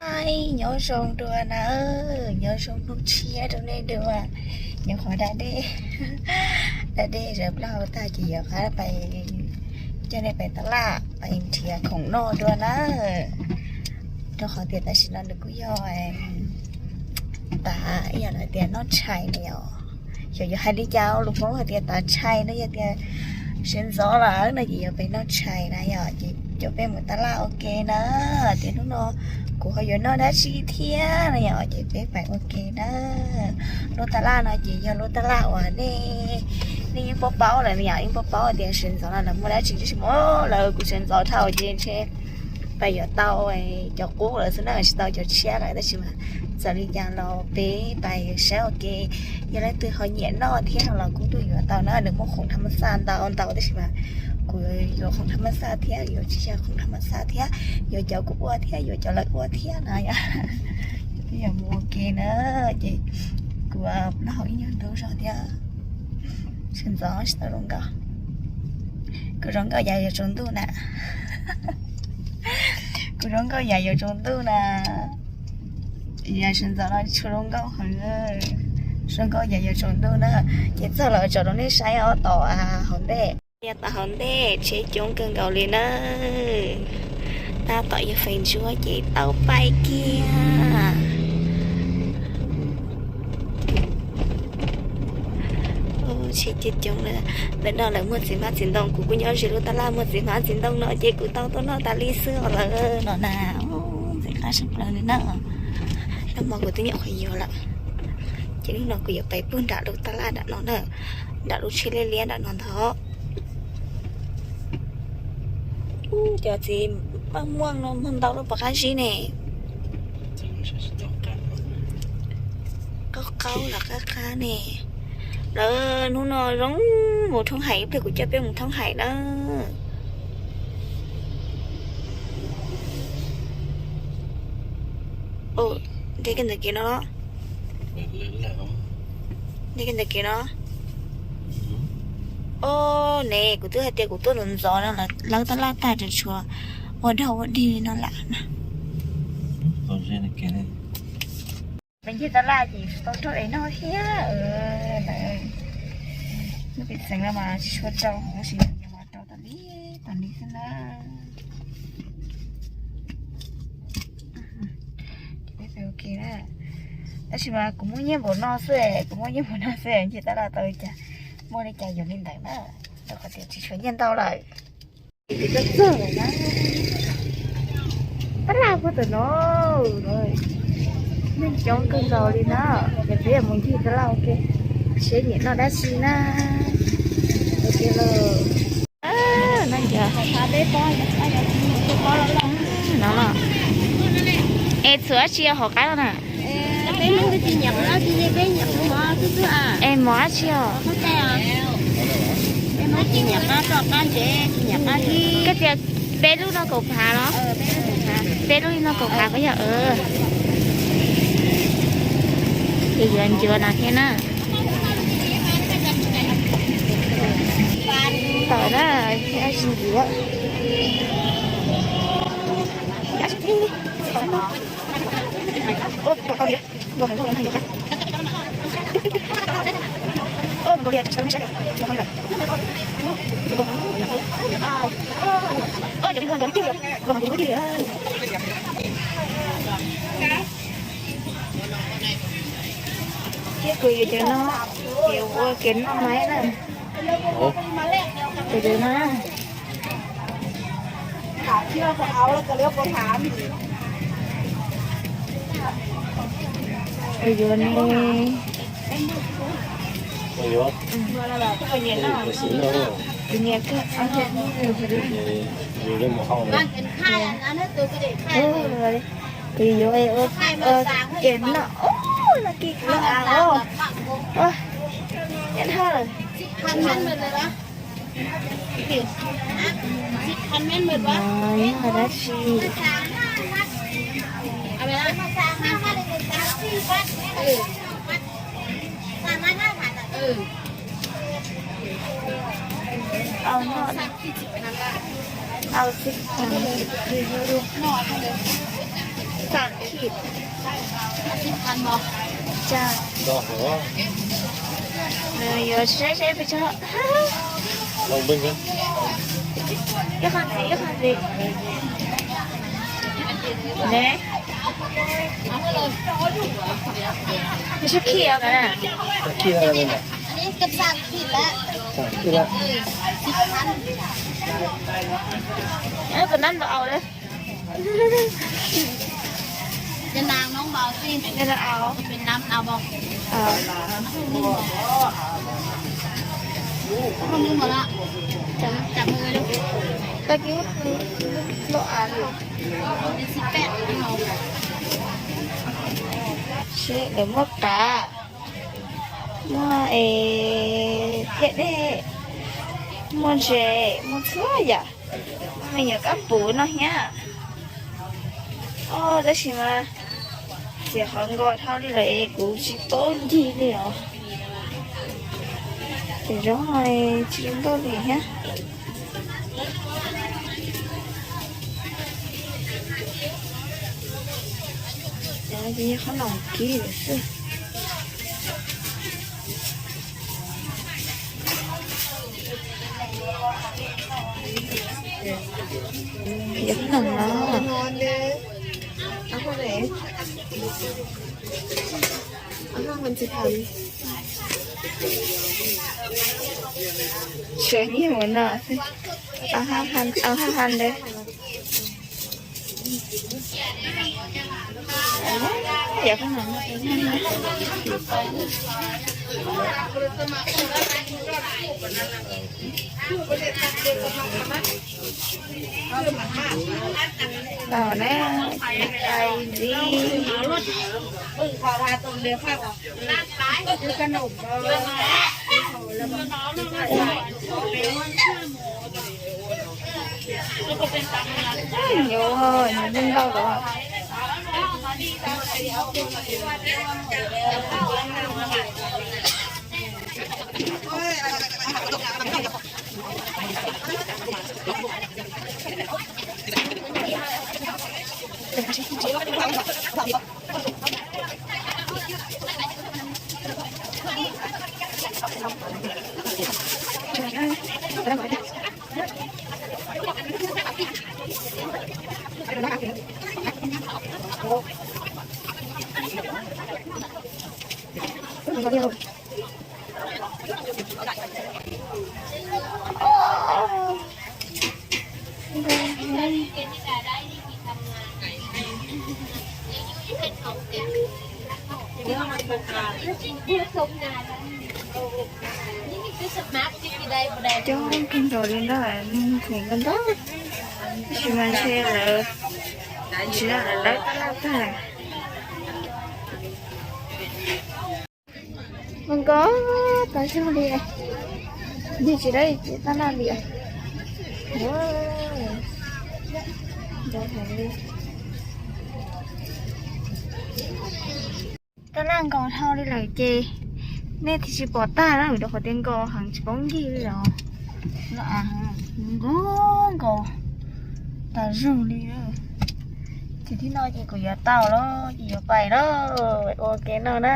Ai, nyob zoo dua na, nyob zoo hnub tshiab rau nej dua. Nyob qhov da dej, da dej zawv plaub hau tag ces yuav qab pais coj nej pais taj laj pais nrhiav khoom noj dua na. Rau qhov tias tam sim no nws kuj yog tas ib yam li tias noj tshais na yom. Xyov yuav hais li cas lus Hmoob hais tias tav tshais no yog tias sawv ntxov lawm no ces yuav pais noj tshais na yom, ces coj peb mus taj laj ua ke na. Ces hnub no kuv ho yuav noj dab tsi thiab no yom, ces peb pais ua ke na. Lub taj laj no ces yog lub taj laj uas nej, nej yeej paub paub lawm no yom, yeej paub paub tias sawv ntxov no lawv muaj dab tsi, tab sis mas lawv kuj sawv ntxov dhau ces ntshe pais yuav tau cov qub lawm xwb na, tsis tau cov tshiab lawm, tab sis mas txawm li cas los peb pais saib ua ke. Yog leej twg ho nyiam noj thiab no los kuj tuaj yuav tau na, nws muaj khoom tham ma xaj ntau ntau, tab sis mas kuv yuav khoom tham ma xaj thiab, yuav tsis yog khoom tham ma xaj thiab, yuav cov kuv ua thiab, yuav cov lawv ua thiab na yom. Peb yuav mus ua ke na, ces kuv noj hauv ib nyuag ntu zog thiab, sawv ntxov tsis tau zoo nkauj. Kuv zoo nkauj yam yuav tsaus ntuj na. Kuv zoo nkauj yam yuav tsaus ntuj na. Yam sawv ntxov no tshua zoo nkauj heev. Zoo nkauj yam yuav tsaus ntuj na. Ces txog lawm tso rau nej saib ob tom hauv ntej. Yog tom hauv ntej tsheb coob kawg nkaus li na. Tab tom yog feem ntsuab ces tau pais kiag. Tsheb coob coob na. Ntawm no lawv muag txiv hmab txiv ntoo, kuv kuj nyob ze lub taj laj muag txiv hmab txiv ntoo no ces kuv tau tuaj noj tas li xwb os lawm no na. Ntxim qab tshaj plaws li na. Nag hmo kuv twb nyuam qhuav yuav lawm. Ces hnub no kuv yuav pais puag nram lub taj laj nram no na, nram lub tsheb liab liab nram no ntag. Cov txiv maj muaj no muag ntau lub pov qab zib ne. Qaub qaub los qab qab ne. Lawv hnub no zoo mus thoob hais, ib pliag kuv coj peb mus thoob hais na. Nrhiav kiag ntawm kev no los. Nrhiav kiag ntawm kev no. Ob ne, kuv twb hais tias kuv tuaj ntxov ntxov no, lawv taj laj tag tseem tshuav ua dog ua dig no lam na. Me ncig taj laj ces tsis tau raug es noj thiab. Lub pej xeem no mas tsis tshua rau, tab sis yog mas rau tas li tas li xwb na. Ces peb pais ua ke na. Tab sis mas kuv muaj nyiaj npaum no xwb, kuv muaj nyiaj npaum no xwb, ncig taj laj tau li cas muaj li cas yuav li ntawd na, rau qhov tias tsis tshua nyiaj ntau lawm. Ces peb txog lawm na. Taj laj puag tom no, neeg coob kawg nkaus li na. Ces peb yuav mus ncig taj laj ua ke, seb nyiam noj dab tsi na. Ua ke lawm. No ces, no los, es txhuam dab tsi hauv qab no na? Es mov dab tsi os? Koj tias peb lub no kaum phav los? Peb lub no kaum phav koj yog. Ces yuav ncuav no thiab na. Tawm na, tsis ncuav. Thiab kuv yuav cov no, yuav ua kev noj na. Kuv cov no. Kuv yuav ne. Kuv nyiam kawg. Kuv yuav ua kev noj. Ub, no kis kuv los av os. Ua, nyob dhau lawm. Noj dab tsi? Au noj, au txij kheev. Xam khij. Cas. Yuav saib saib pes tsawg. Ib qho ntxiv, ib qho ntxiv. Ne, pes tsawg khij os kav na? Pes nab ntaus aus lawm. Ntaus aus. Tag kis loj av li. Seb lawv muaj qav, muaj es thiab dej, muaj ntses, muaj txhua yam. Me nyuam kab puv no thiab. Os, tab sis mas txiav qhov nkos dhau li lawm es kuv tsis paub ncig li os. Ces zoo tsis zoo nkauj li thiab. Ces qhov no kib lawm xwb. Yog noog no. Sawv nyiaj mus no xwb. Au haj han ntawd. Yog koj no. Tau na, cai ntxiv. Yuav, yuav ntau ntau los. Coob kawg nkaus li ntag, khoom ntau ntau, tab sis mas ntshe lawv tsis, lawv lawb tab laj tag. Nkos nkos tas zog li, ntej tsis lawb ces tab laj li. Tab laj nkos dhau li lawm ces nej thiaj tsis pom tag na, vim rau qhov tias nkos heev tsis paub ncig li os. Los nkos nkos tas zog li. Ces thib no ces kuv yuav tau lawm ces yuav pais lawm, ua ke no na.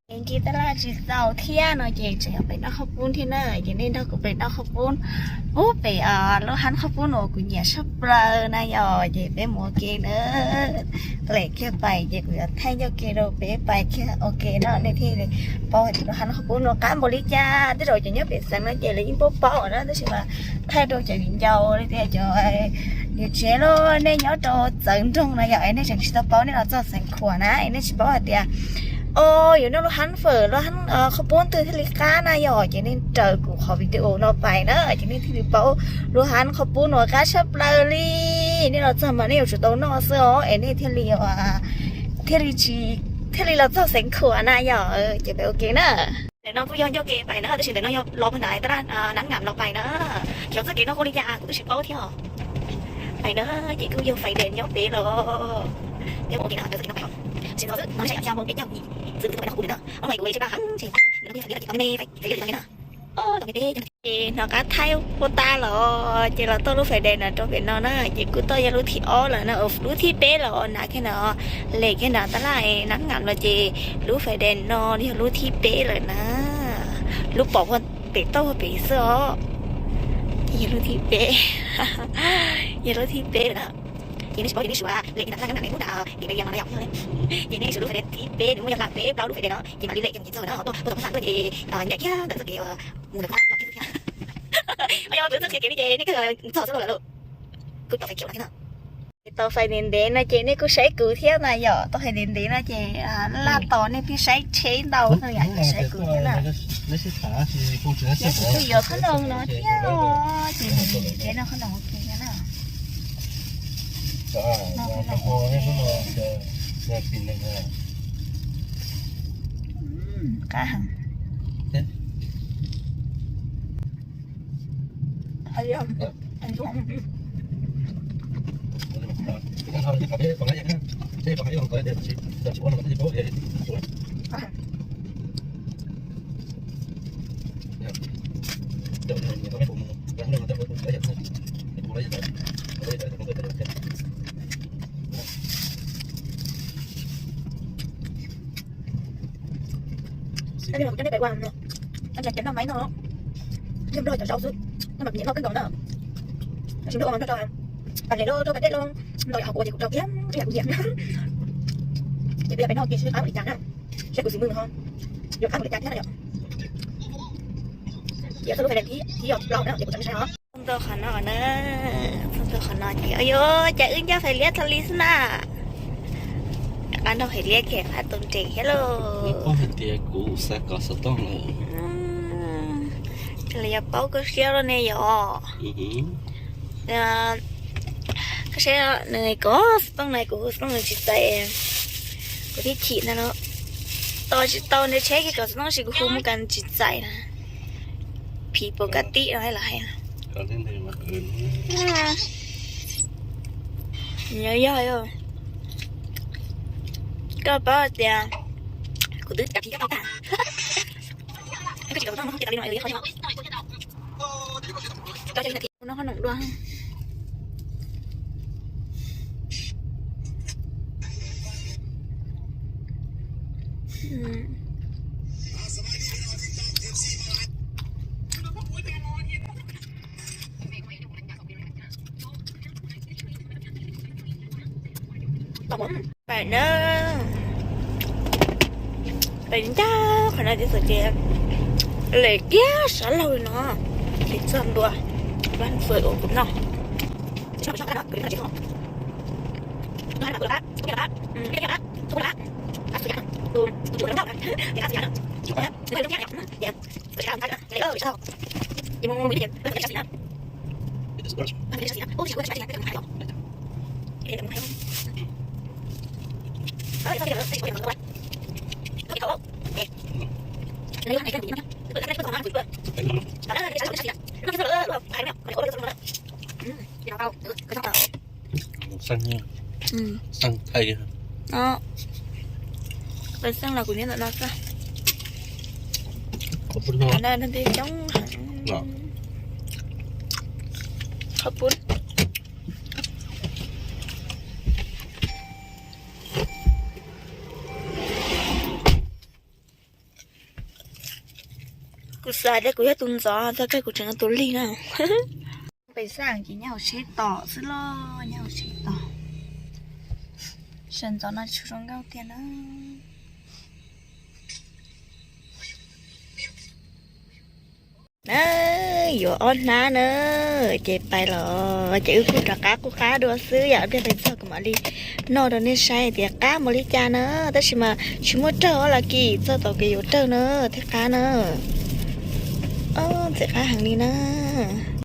Es nce tab laj tsis txaus thiab no ces tseem yuav pem noj qhaub poob thiab na, ces nej nrog kuv pem noj qhaub poob. Ub, pem lub hab qhaub poob uas kuv nyiam tshaj plaws na yom, ces peb mus ua ke na. Lem kiag pais ces kuv yuav thaij ncauj ke rau peb pais kiag ua ke no, nej thiaj li paub hais tias lub hab qhaub poob no qab npaum li cas. Tej zaum cov nyob pem xeev no ces lawv yeej paub paub na, tab sis mas thaij rau cov viv ncaus li tias cov niam tsev los nej nyob rau txawv nroog na yom, es nej tseem tsis tau paub, nej los txog xeev Khuam na es nej tsis paub hais tias, o, yuav noj lub hab fawm, lub hab qhaub poob twg thiaj li qab na yom, ces nej raws kuv qhov video no pais na ces nej thiaj li paub lub hab qhaub poob no qab tshaj plaws li. Nej los txog mas nej yuav tsum tau noj xwb os es nej thiaj li, thiaj li tsis, thiaj li los txog xeev Khuam na yom. Ces peb ua ke na. Ntawm no kuj yog ncauj ke pais na, tab sis ntawm no yog los puag nram tab laj Nab Ngam los pais na. Xyov txoj kev no ua li cas kuv twb tsis paub thiab. Pais na, ces kuj yog fais des nyob pem los. Peb mus ua ke na, xyov txoj kev no pais los. Tsis ntxov xwb no, xya yam xya moo peb caug yim xwb kuv twb tau pais noj qhaub poob li na. Hnub no kuv ua tsheb plab heev ces ntawm no kuj yog fais des los ces tau me me fais fais des li no na. Ces hnov qab thaij puas tas los ces los toj lub fais des no rau pem no na, ces kuj toj yog lub thib ob lawm na, lub thib peb los na, kiag no, lem kiag no tab laj nab ngam los ces lub fais des no yog lub thib peb lawm na. Lub pom pem toj pem xwb os. Yog lub thib peb, yog lub thib peb lawm na. Ces nej tsis paub ces nej suav lem kiag no tab laj nab ngam ne ub na, ces peb yog no yom. Ces nej suav lub fais des thib peb, nws muaj yog hla peb plaub lub fais des no ces mam li lem kiag mus ces txog na, tuaj tuaj txog ntawm tuaj ces ncaim kiag ntawm txoj kev mus ntawm no thiab. Yog kuv txoj kev li ces nej kawg txog xwb lawm lauj. Kuv tau fais kiaum no thiab na. Tau fais ntev ntev no ces nej kuj saib kuv thiab na yom, tau fais ntev ntev no ces laj tos nej pheej saib tsheb ntau no yom, saib kuv thiab na. Yog kuv yuav qhob noom no thiab os, ces nws tsev no qhob noom ua ke thiab na. Qab heev. Kuv cov nej pais ua no, cov noj maiv no, yog nrog cov zaub xwb, noj mas kuv nyiam noj kawg nkaus na. Tab sis nrog ua mas nrog rau, pas les los rau pas dej los, ntaus yam hauv kuv ces kuv rau kiag, kuv yam kuv yam. Ces peb yog peb noj kiag seb qab ua li cas na, seb kuv xim mws ho yuav qab ua li cas thiab na yom. Ces txog lub fais des thib, thib yog plaub na ces kuv tseem saib os. Txog ntua qhov no na, txog ntua qhov no ces, ayo, cas wb ncaj fais liab tau li xwb na. Qab nrog fais liab kiag qab tus nres thiab lauj. Paub hais tias kuv xav kov xov tooj lawm. Cas li yog paub koj siab loj ne yom. Koj saib nws kov xov tooj na, kuv hu xov tooj nws tsis txais, kuv thiaj chim ntag lauj. Tos tsis tau nws tsheb kiag kom xov tooj sis kuv hu mus kas tsis txais na. Phim pos kas tib no los hais. Yog yog, koj paub tias kuv twb tau tag. Noj qhob noom dua. Pais na, pais ncaj qhov no ces txawm ces lem kiag sab laug li no, ces txog ntua vaj fawm uas kuv noj. Xeeb, xeeb thaiv. Xeeb los kuv nyob ntawm no xwb. Qhov pub no. Qhov pub. Kuv xav tias kuv yog tus ntxov, txog kawg kuv tseem yog tus lig na. Pais xaj ces nyob hauv tsheb tos xwb los, nyob hauv tsheb tos. Sawv ntxov no tshuav zoo nkauj tiag na. Na, yuav ob hnab na, ces pais los ces wb kuj rov qab qub qab dua xwb yom, ib pliag pais txog kuv mam li noj rau nej saib tias qab mus li cas na, tab sis mas tsis muaj rawg os, los kis txog tom kev yuav rawg na, thiaj qab na. Ob, ntxim qab heev li na.